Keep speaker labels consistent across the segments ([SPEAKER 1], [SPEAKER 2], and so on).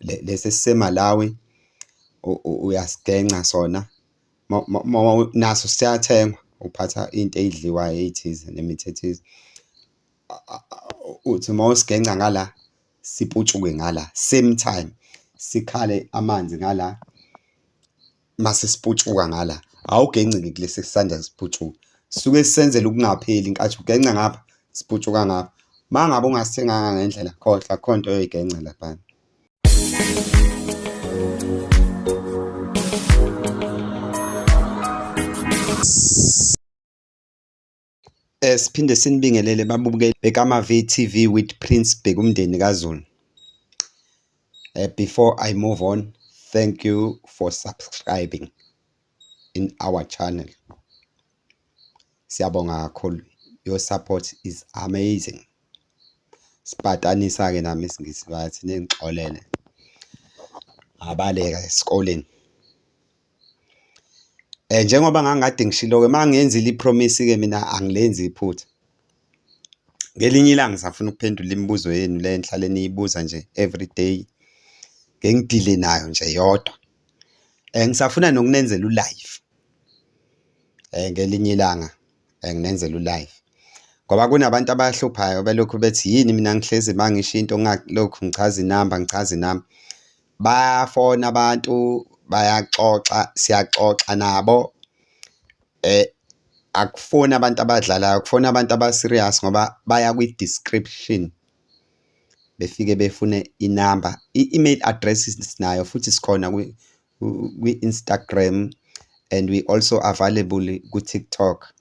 [SPEAKER 1] Lesi esiseMalawi uyasigenca sona naso siyathengwa, uphatha iy'nto ey'dliwayo ey'thize nemithi ethize. Uthi uma usigenca ngala, siputshuke ngala, same time, sikhale amanzi ngala mase siputshuka ngala, awugenci-ke kulesi esisanda siputshuka. Sisuke sisenzela ukungapheli nkathi ugenca ngapha, siputshuka ngapha. Uma ngabe ungasithenganga ngendlela, khohlwa akukho nto oyoyigenca laphana. Siphinde sinibingelele babukeli bekaMavi TV with Prince Bhekumndeni kaZulu. Before I move on, thank you for subscribing in our channel. Siyabonga kakhulu. Your support is amazing. Sipatanisa-ke nami isiNgisi bathi ningixolele. Ngabaleka esikoleni. Njengoba ngangikade ngishilo-ke uma ngiyenzile i-promise-ke mina angilenzi iphutha. Ngelinye ilanga ngisafuna ukuphendula imibuzo yenu le enihlale niyibuza nje everyday, ngike ngidile nayo nje yodwa. Ngisafuna nokunenzela u-live ngelinye ilanga nginenzele u-live ngoba kunabantu abahluphayo belokhu bethi yini mina ngihlezi uma ngisho into ngingalokhu ngichaza inamba, ngichaza inamba. Bayafona abantu bayaxoxa, siyaxoxa nabo akufoni abantu abadlalayo, kufona abantu aba-serious ngoba baya kwi-description befike befune inamba. I-email address sinayo futhi sikhona kwi-Instagram and we also available ku-TikTok.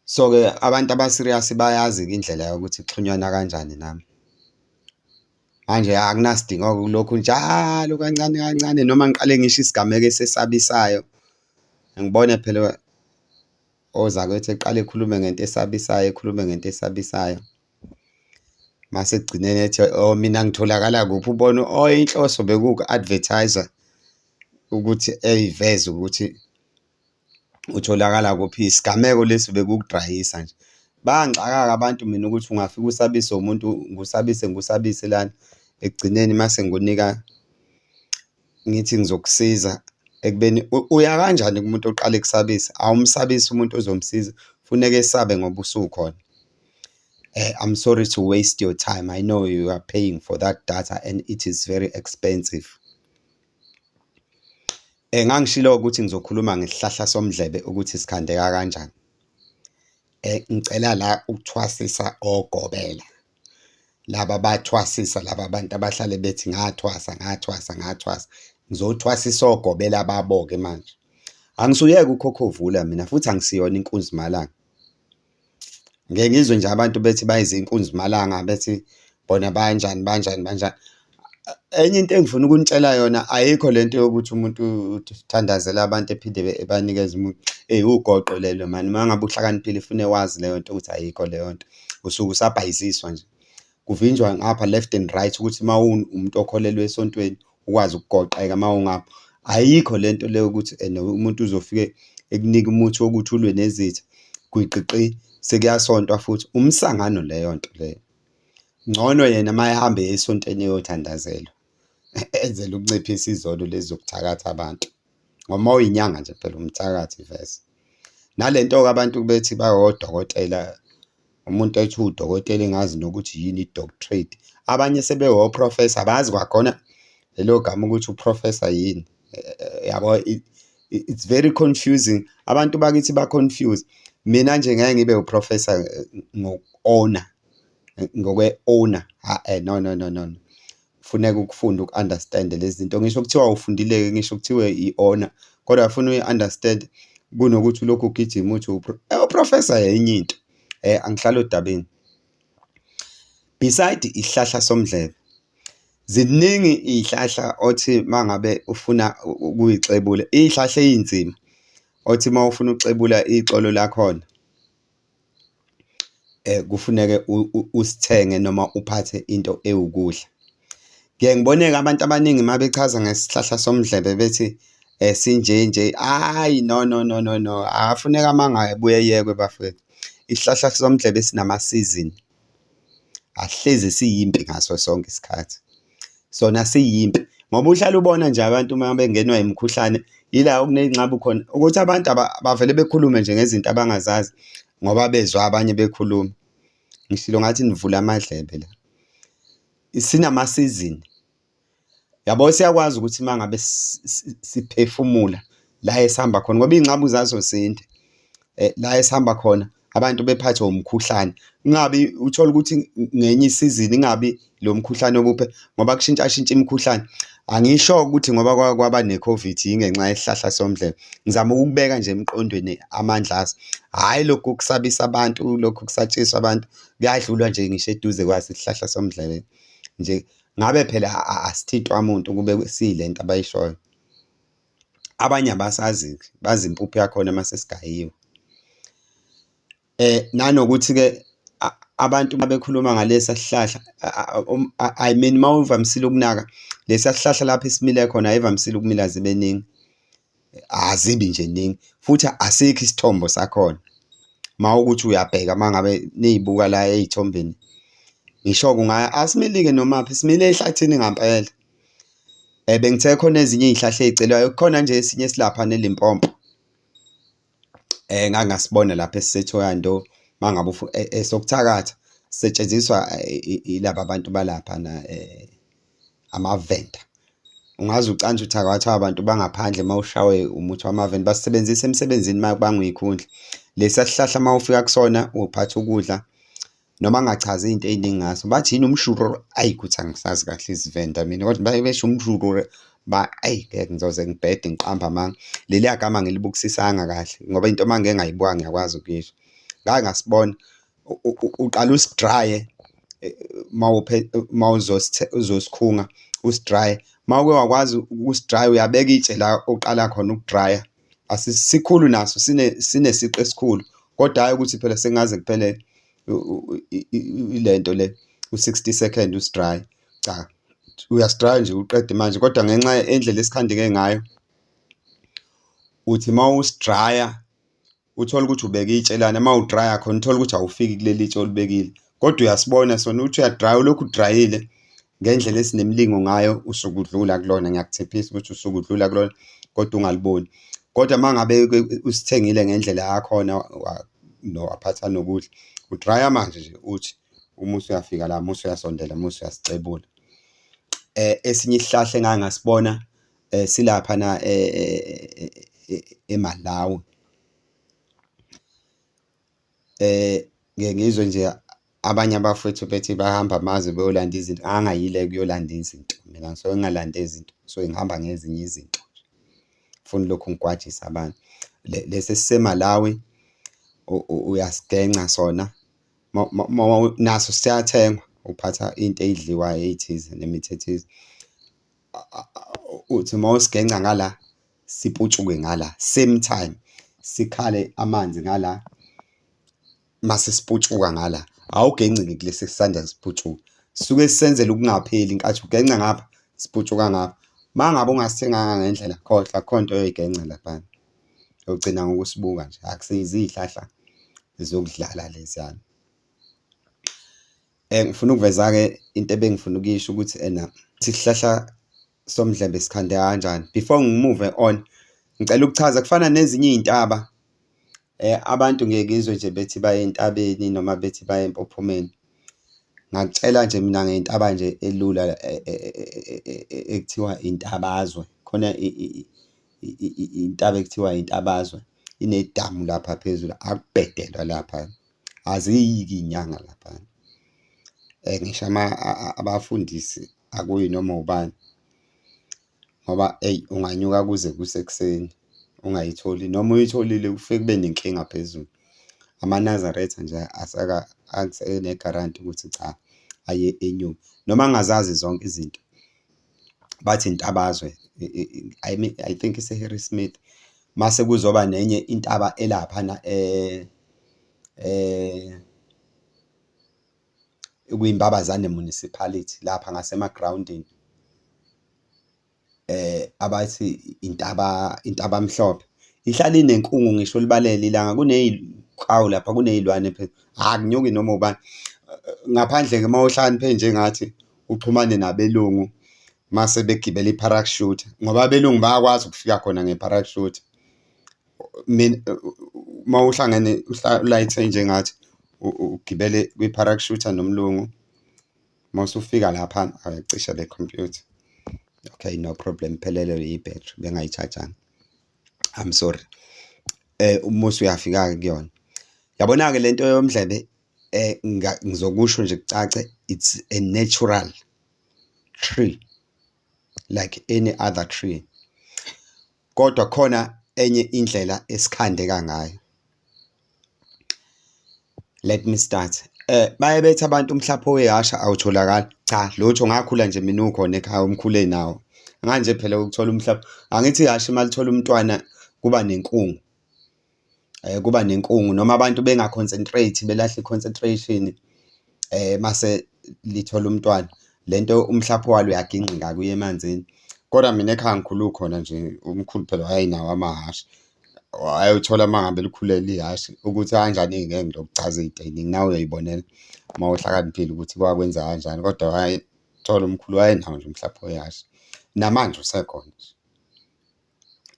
[SPEAKER 1] So-ke abantu aba-serious bayazi-ke indlela yokuthi kuxhunywana kanjani nami. Manje akunasidingo-ke kulokhu njalo kancane kancane noma ngiqale ngisho isigameko esesabisayo, ngibone phela ozakwethu eqale ekhulume ngento esabisayo, ekhulume ngento esabisayo, mase ekugcineni ethi, oh mina ngitholakala kuphi, ubone oh inhloso bekuwuku-advertise-a ukuthi ey'veze ukuthi utholakala kuphi. Isigameko lesi bekuwukudayisa nje. Bayangixaka-ke abantu mina ukuthi ungafike usabise umuntu, ngikusabise ngikusabise lana, ekugcineni mase ngikunika ngithi ngizokusiza ekubeni uya kanjani kumuntu oqale ekusabisa? Awumsabisi umuntu ozomsiza, funeka esabe ngoba usukhona. I'm sorry to waste your time, I know you are paying for that data and it is very expensive. Ngangishilo ukuthi ngizokhuluma ngesihlahla somdlebe ukuthi sikhandeka kanjani. Ngicela la ukuthwasisa ogobela, laba abathwasisa laba bantu abahlale bethi ngathwasa, ngathwasa, ngathwasa. Ngizothwasisa ogobela babo-ke manje. Angisuyeke ukhokhovula mina futhi angisiyona inkunzimalanga. Ngike ngizwe nje abantu bethi bayizinkunzimalanga bethi bona banjani banjani banjani. Enye into engifuna ukunitshela yona, ayikho le nto yokuthi umuntu uthandazela abantu ephinde ebanikeze umuthi. Eyi, ugoqo lelo mani, uma ngabe uhlakaniphile fune wazi leyo nto ukuthi ayikho leyo nto, usuke usabhayiziswa nje. Kuvinjwa ngapha left and right ukuthi uma uwumuntu okholelwa esontweni ukwazi ukugoqeka uma ungapha. Ayikho le nto le yokuthi ene umuntu uzofike ekunike umuthi wokuthi ulwe nezitha, gwiqiqi sekuyasontwa futhi, umsangano leyo nto leyo. Ngcono yena uma ehamba eya esontweni eyothandazelwa, enzela ukunciphisa izono lezi zokuthakatha abantu, ngoba uma uyinyanga nje phela umthakathi vese. Nale nto-ke abantu bethi bawodokotela Umuntu ethi uwudokotela engazi nokuthi yini i-doctorate. Abanye sebewo-professor abazi kwakhona lelo gama ukuthi u-professor yini, yabo it's very confusing. Abantu bakithi ba-confused. Mina nje ngeke ngibe u-professor ngoku-owner, ngokwe-owner hha-e no no no no no. Kufuneka ukufunda uku-understand-e lezi zinto, ngisho kuthiwa ufundile-ke, ngisho kuthiwe i-owner, kodwa funa uyi-understand-e kunokuthi ulokhu ugijima uthi u-professor enye into. Angihlali odabeni. Beside isihlahla somdlebe, ziningi iy'hlahla othi uma ngabe ufuna ukuyixebula, iy'hlahla ey'nzima othi uma ufuna ukuxebula ixolo lakhona, kufuneke usithenge noma uphathe into ewukudla. Ngiye ngibone-ke abantu abaningi uma bechaza ngesihlahla somdlebe bethi sinje nje, hhayi no no no no no, afuneka amanga abuye eyekwe bafowethu. Isihlahla somdlebe sinama-season. Asihlezi siyimpi ngaso sonke isikhathi, sona siyimpi ngoba uhlale ubona nje abantu uma bengenwa imikhuhlane ila okuney'nxabu khona, ukuthi abantu bavele bekhulume nje ngezinto abangazazi ngoba bezwe abanye bekhuluma. Ngishilo ngathi nivula amadlebe la. Sinama-season, yabo siyakwazi ukuthi uma ngabe siphefumula la esihamba khona ngoba iy'nxabu zaso zinde, la esihamba khona abantu bephathwe umkhuhlane, kungabi uthole ukuthi ngenye isizini ingabi lo mkhuhlane ngoba kushintshashintsha imikhuhlane. Angisho-ke ukuthi ngoba kwake kwaba ne-COVID yingenxa yesihlahla somdlebe, ngizama ukukubeka nje emqondweni amandla aso, hhayi lokhu ukusabisa abantu, lokhu kusatshiswa abantu, kuyadlulwa nje ngisho eduze kwaso isihlahla somdlebe nje. Ngabe phela asithintwa muntu kube siyilento abayishoyo. Abanye abasazi-ke, bazi impuphu yakhona uma sesigayiwe. Nanokuthi-ke abantu uma bekhuluma ngalesa sihlahla, I mean uma uvamisile ukunaka, lesiya sihlahla lapho esimile khona ayivamisile ukumila zibe ningi, azibi nje ningi futhi asikho isithombo sakhona. Uma ukuthi uyabheka uma ngabe niyibuka la ey'thombeni, ngisho kungaya, asimili-ke nomaphi, simile ehlathini ngampela. Bengithe khona ezinye iy'hlahla ey'celwayo, kukhona nje esinye esilaphana eLimpopo, engake ngasibona lapha esiseThohoyandou, uma ngabe esokuthakatha, sisetshenziswa ilaba bantu balaphana amaVenda. Ungaze ucansi uthakathwa abantu bangaphandle uma ushawe umuthi wamaVenda, basisebenzisa emsebenzini uma kubangwa iy'khundla. Lesiya sihlahla uma ufika kusona uphatha ukudla, noma ngingachazi iy'nto ey'ningi ngaso, bathi yini umshururu, ayi ukuthi angisazi kahle isiVenda mina, kodwa baye besho umshurure ayi ngeke ngizoze ngibhede ngiqambe amanga. Leliya gama angilibukisisanga kahle ngoba into uma ngike ngayibuka ngiyakwazi ukuyisho. Ngake ngasibona, uqale usidraye uma uma uzosikhunga usidraye, uma uke wakwazi ukusidraya uyabeka itshe la oqala khona ukudraya, sikhulu naso sinesiqu esikhulu, kodwa hhayi ukuthi phela sekungaze kuphele ile nto le u-sixty second usidraya, cha, uyasidraya nje uqede manje, kodwa ngenxa yendlela esikhandeke ngayo, uthi uma usidraya uthole ukuthi ubeke itshe lana, uma udraya khona uthole ukuthi awufiki kuleli tshe olibekile, kodwa uyasibona sona ukuthi uyadraya, ulokhu udrayile ngendlela esinemilingo ngayo usuke udlula kulona, ngiyakuthembisa ukuthi usuke udlula kulona kodwa ungaliboni. Kodwa uma ngabe-ke usithengile ngendlela yakhona waphatha nokudla, udraya manje nje uthi uma usuyafika la, uma usuyasondela, uma usuyasicebula. Esinye isihlahla engake ngasibona silaphana eMalawi. Ngike ngizwe nje abanye abafowethu bethi bahamba amazwe beyolanda izinto, ngangingayile ukuyolanda izinto mina, ngisuke ngingalande zinto, ngisuke ngihamba ngezinye izinto nje, angifuni ukulokhu ngigwajisa abantu. Lesi esiseMalawi uyasigenca sona naso siyathengwa, uphatha into ey'dliwayo ey'thize nemithi ethize. Uthi uma usigenca ngala, siputshuke ngala, same time, sikhale amanzi ngala, mase siputshuka ngala. Awugenci-ke kulesi esisanda siputshuka, sisuke sisenzela ukungapheli nkathi ugenca ngapha, siputshuka ngapha. Uma ngabe ungasithenganga ngendlela, khohlwa akukho nto oyoyigenca laphana, uyogcina ngokusibuka nje, akusizo iy'hlahla zokudlala leziyana. Ngifuna ukuveza-ke into ebengifuna ukuyisho ukuthi ena isihlahla somdlebe sikhandeka kanjani. Before ngi-move on, ngicela ukuchaza kufana nezinye iy'ntaba, abantu ngike ngizwe nje bethi baye entabeni noma bethi baye empophomeni. Ngingakutshela nje mina ngentaba nje elula ekuthiwa Intabazwe, khona intaba ekuthiwa Intabazwe, inedamu lapha phezulu, akubhedelwa lapha. Aziyiki iy'nyanga laphayana, ngisho abafundisi akuyi noma ubani ngoba eyi, unganyuka kuze kuse ekuseni ungayitholi noma uyitholile kufike kube nenkinga phezulu. AmaNazaretha nje asake ene-guarantee ukuthi cha, aye enyuke noma ngingazazi zonke izinto, bathi Intabazwe I mean, I think ise-Harrismith, mase kuzoba nenye intaba elaphana kwiMbabazane Municipality lapha ngasemagrawundini abathi intaba, Intabamhlophe, ihlale inenkungu ngisho libalele ilanga, kuney'nkawu lapha, kuney'lwane phela, akunyuki noma ubani. Ngaphandle-ke uma uhlakaniphe njengathi, uxhumane nabelungu mase begibele i-parachute, ngoba abelungu bayakwazi ukufika khona nge-parachute. Mina uma uhlangene ulayithe njengathi, ugibele kwi-parachute nomlungu, uma usufika laphana, ayacisha le khompyutha. Okay, no problem, iphelelwe i-battery, bengayi-charge-anga, I'm sorry. Uma usuyafika-ke kuyona, yabona-ke le nto yomdlebe ngizokusho nje kucace, it's a natural tree like any other tree, kodwa khona enye indlela esikhandeka ngayo. Let me start, baye bethi abantu umhlapho wehhashi awutholakali, cha lutho ngakhula nje mina ukhona ekhaya, umkhulu enawo. Manje phela ukuthola umhlapho, angithi ihhashi uma lithola umntwana kuba nenkungu, kuba nenkungu noma abantu benga-concentrate belahle i-concentration mase lithola umntwana, le nto umhlapho walo uyagingqika-ke uye emanzini. Kodwa mina ekhaya ngikhule ukhona nje, umkhulu phela wayenawo amahhashi, wayewuthola uma ngabe likhulelwe ihhashi, ukuthi kanjani-ke ngeke ngilokhu ngichaza iy'nto ey'ningi, nawe uyoy'bonela uma uhlakaniphile ukuthi kwakwenza kanjani, kodwa wayethola umkhulu wayenawo nje umhlapho wehhashi, namanje usekhona nje.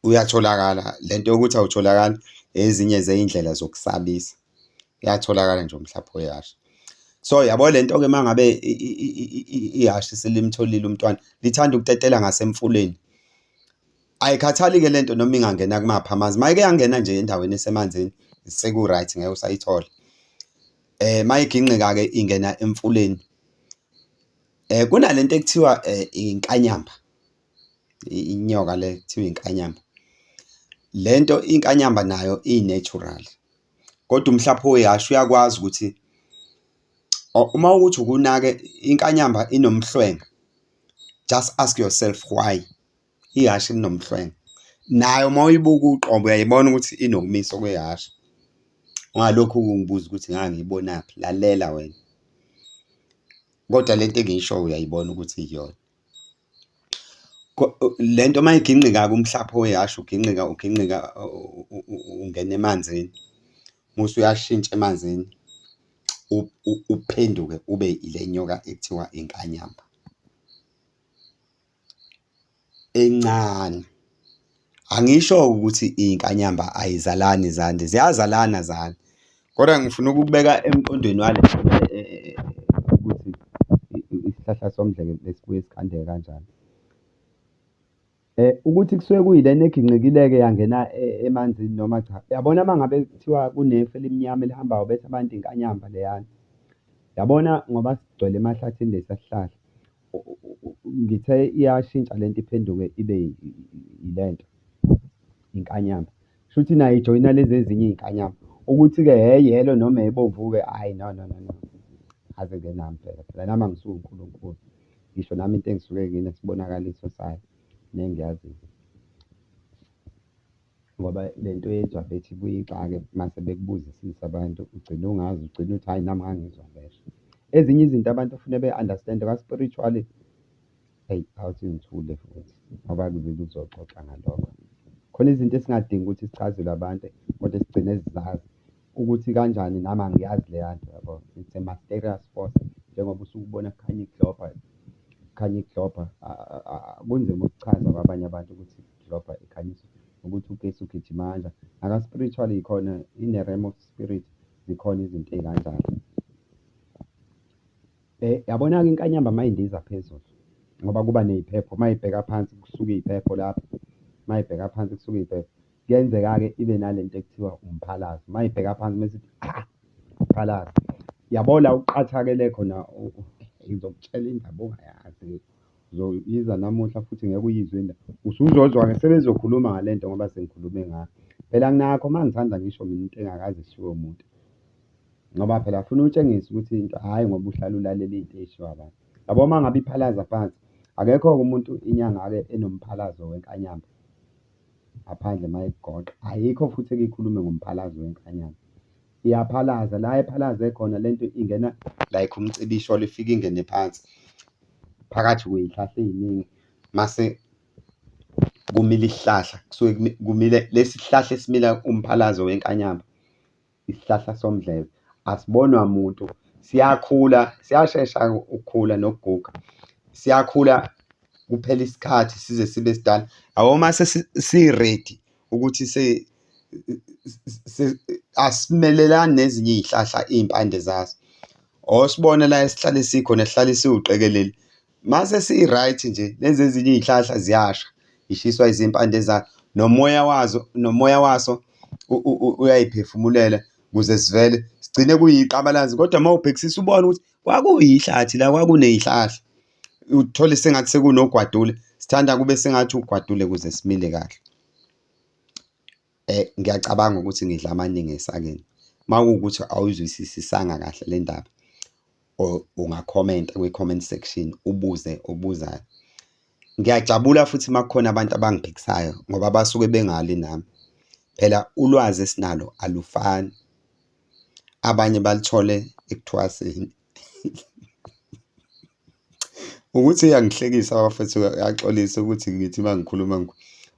[SPEAKER 1] Uyatholakala, le nto yokuthi awutholakali ezinye zey'ndlela zokusabisa, uyatholakala nje umhlapho wehhashi. So, yabo le nto-ke uma ngabe ihhashi selimtholile umntwana, lithanda ukutetela ngasemfuleni. Ayikhathali-ke le nto noma ingangena kumaphi amanzi, uma ike yangena nje endaweni esemanzini seku-right, ngeke usayithola. Uma igingqika-ke ingena emfuleni. Kunalento ekuthiwa inkanyamba, inyoka le ekuthiwa inkanyamba. Le nto inkanyamba nayo i-natural, kodwa umhlapho wehhashi uyakwazi ukuthi uma kuwukuthi uke unake inkanyamba inomhlwenga, just ask yourself why ihhashi linomhlwenga. Nayo uma uyibuka uqobo uyayibona ukuthi inokumisa okwehhashi. Ungalokhu ungibuza ukuthi ngangiyibonaphi, lalela wena. Kodwa lento engiyishoyo uyayibona ukuthi iyona. Le nto uma igingqika-ke umhlapho wehhashi ugingqika ugingqika ungena emanzini, muse uyashintsha emanzini uphenduke ube ile nyoka ekuthiwa inkanyamba encane. Angisho-ke ukuthi iy'nkanyamba ayizalani zande, ziyazalana zande, kodwa ngifuna ukukubeka emqondweni wale nto le ukuthi isihlahla somdleke besibuye sikhandeke kanjani. Ukuthi kusuke kuyilena eginqikile-ke yangena emanzini noma cha, uyabona uma ngabe kuthiwa kunefu elimnyama elihambayo bethi abantu inkanyamba leyana, yabona ngoba sigcwele emahlathini lesiya sihlahla, ngithe iyashintsha lento iphenduke ibe ilento, inkanyamba. Kushuthi nayo ijoyina lezi ezinye iy'nkanyamba, ukuthi-ke e-yellow noma ebomvu-ke hhayi no no no no, ave-ke nami phela, phela nami angisuye uNkulunkulu, ngisho nami into engisuke nginesibonakaliso sayo nengiyaziyo. Ngoba le nto yenziwa bethi ibuye ixake mase bekubuzisisa abantu, ugcine ungazi, ugcine uthi hhayi nami ngangizwa besho. Ezinye izinto abantu ofuna be-understand-e ka-spiritually, eyi awuthi ngithule futhi ngoba ngizile ukuzoxoxa ngalokho. Khona izinto esingadingi ukuthi sichazele abantu kodwa esigcine sizazi ukuthi kanjani, nami angiyazi leya nto yabo, it's a mysterious force, njengoba usuke ubona kukhanya iglobha, kukhanya iglobha, kunzima ukuchaza kwabanye abantu ukuthi iglobha ikhanyiswa ukuthi ugesi ugijima kanjani. Naka-spiritually ikhona in the realm of spirit, zikhona izinto ey'kanjalo. Yabona-ke inkanyamba uma indiza phezulu, ngoba kuba ney'phepho, uma ibheka phansi kusuka iy'phepho lapha, uma ibheka phansi kusuka iy'phepho. Kuyenzeka-ke ibe nalento ekuthiwa umphalazo, uma ibheka phansi mese ithi phalaza. Yabo la uqhathakele khona, ngizokutshela indaba ongayazi, uzoyizwa namuhla futhi ngeke uyizwe indaba, usuzozwa-ke sebezokhuluma ngale nto ngoba sengikhulume ngayo. Phela nginakho uma ngithanda ngisho mina into engakaze ishiwo umuntu, ngoba phela funa utshengise ukuthi into, hhayi ngoba uhlale ulalela iy'nto ey'shiwo abantu. Yabo uma ngabe iphalaza phansi, akekho-ke umuntu inyanga-ke enomphalazo wenkanyamba ngaphandle uma ikugoqa, ayikho futhi eke ikhulume ngomphalazo wenkanyamba. Iyaphalaza, la ephalaze khona lento ingena like umcibisholo ifike ingene phansi phakathi kwey'hlahla ey'ningi, mase kumila isihlahla, kusuke kumile lesi sihlahla esimila umphalazo wenkanyamba, isihlahla somdlebe, asibonwa muntu. Siyakhula, siyashesha ukukhula nokuguga. Siyakhula kuphele isikhathi size sibe sidala. Yabo mase si-ready ukuthi asimelelani nezinye iy'hlahla iy'mpande zaso. Awusibone la esihlale sikhona sihlale siwuqekelele, mase si-right nje, lezi ezinye iy'hlahla ziyasha, y'shiswa izimpande zayo, nomoya wazo, nomoya waso uyay'phefumulela ukuze sivele sigcine kuyiqabalazi kodwa uma ubhekisisa ubone ukuthi kwakuyihlathi la, kwakuney'hlahla. Uthole sengathi sekunogwadule, sithanda kube sengathi ugwadule ukuze simile kahle. Ngiyacabanga ukuthi ngidla amaningi esakeni. Uma kuwukuthi awuyizwisisisanga kahle le ndaba or ungakhomenta kwi-comment section ubuze obuzayo. Ngiyajabula futhi uma kukhona abantu abangiphikisayo ngoba basuke bengali nami. Phela ulwazi esinalo alufani, abanye baluthole ekuthwaseni. Ukuthi iyangihlekisa bafethu, ngiyaxolisa ukuthi ngithi uma ngikhuluma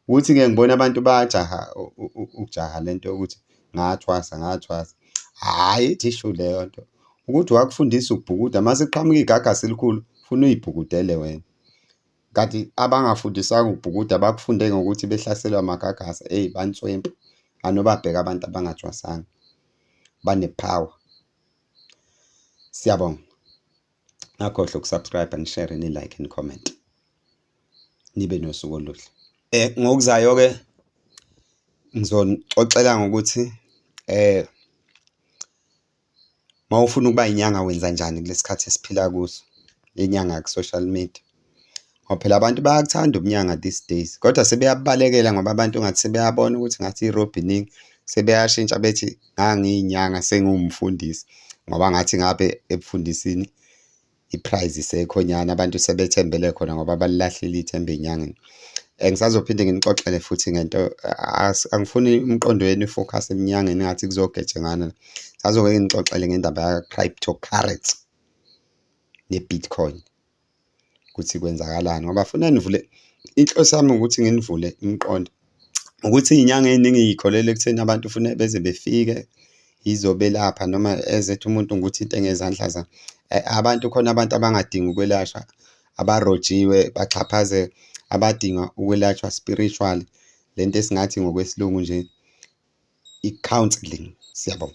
[SPEAKER 1] ukuthi-ke ngibona abantu bayajaha ukujaha le nto yokuthi ngathwasa ngathwasa, hhayi ithi shu leyo nto. Ukuthi wakufundisa ukubhukuda mase kuqhamuka igagasi elikhulu, funa uy'bhukudele wena, kanti abangafundiswanga ukubhukuda bakufunde ngokuthi behlaselwe amagagasi, eyi banswempu. Anobabheke abantu abangathwasanga, bane-power. Siyabonga. Ningakhohlwa uku-subscribe, ni-share, ni-like, ni-comment. Nibe nosuku oluhle. Ngokuzayo-ke ngizonixoxela ngokuthi uma ufuna ukuba inyanga wenza njani kulesi khathi esiphila kuso, inyanga ku-social media, ngoba phela abantu bayakuthanda ubunyanga these days, kodwa sebeyabubalekela ngoba abantu ngathi sebeyabona ukuthi ngathi irobhi iningi, sebeyashintsha bethi ngangiyinyanga sengiwumfundisi, ngoba ngathi ngabe ebufundisini i-prize isekhonyana, abantu sebethembele khona ngoba balilahlile ithemba ey'nyangeni. Ngisazophinde nginixoxele futhi ngento, angifuni umqondo wenu u-focus-e ebunyangeni engathi kuzogetshengwana la. Ngisazoke nginixoxele ngendaba ka-cryptocurrency ne-Bitcoin ukuthi kwenzakalani ngoba funa nivule, inhloso yami ukuthi nginivule imiqondo ukuthi iy'nyanga ey'ningi y'kholelwa ekutheni abantu funa beze befike izobelapha noma ezethu umuntu ngikuthinte ngezandla zami. Abantu khona abantu abangadingi ukwelashwa, abarojiwe baxhaphazeka, abadinga ukwelashwa spiritually, le nto esingathi ngokwesilungu nje i-counselling. Siyabonga.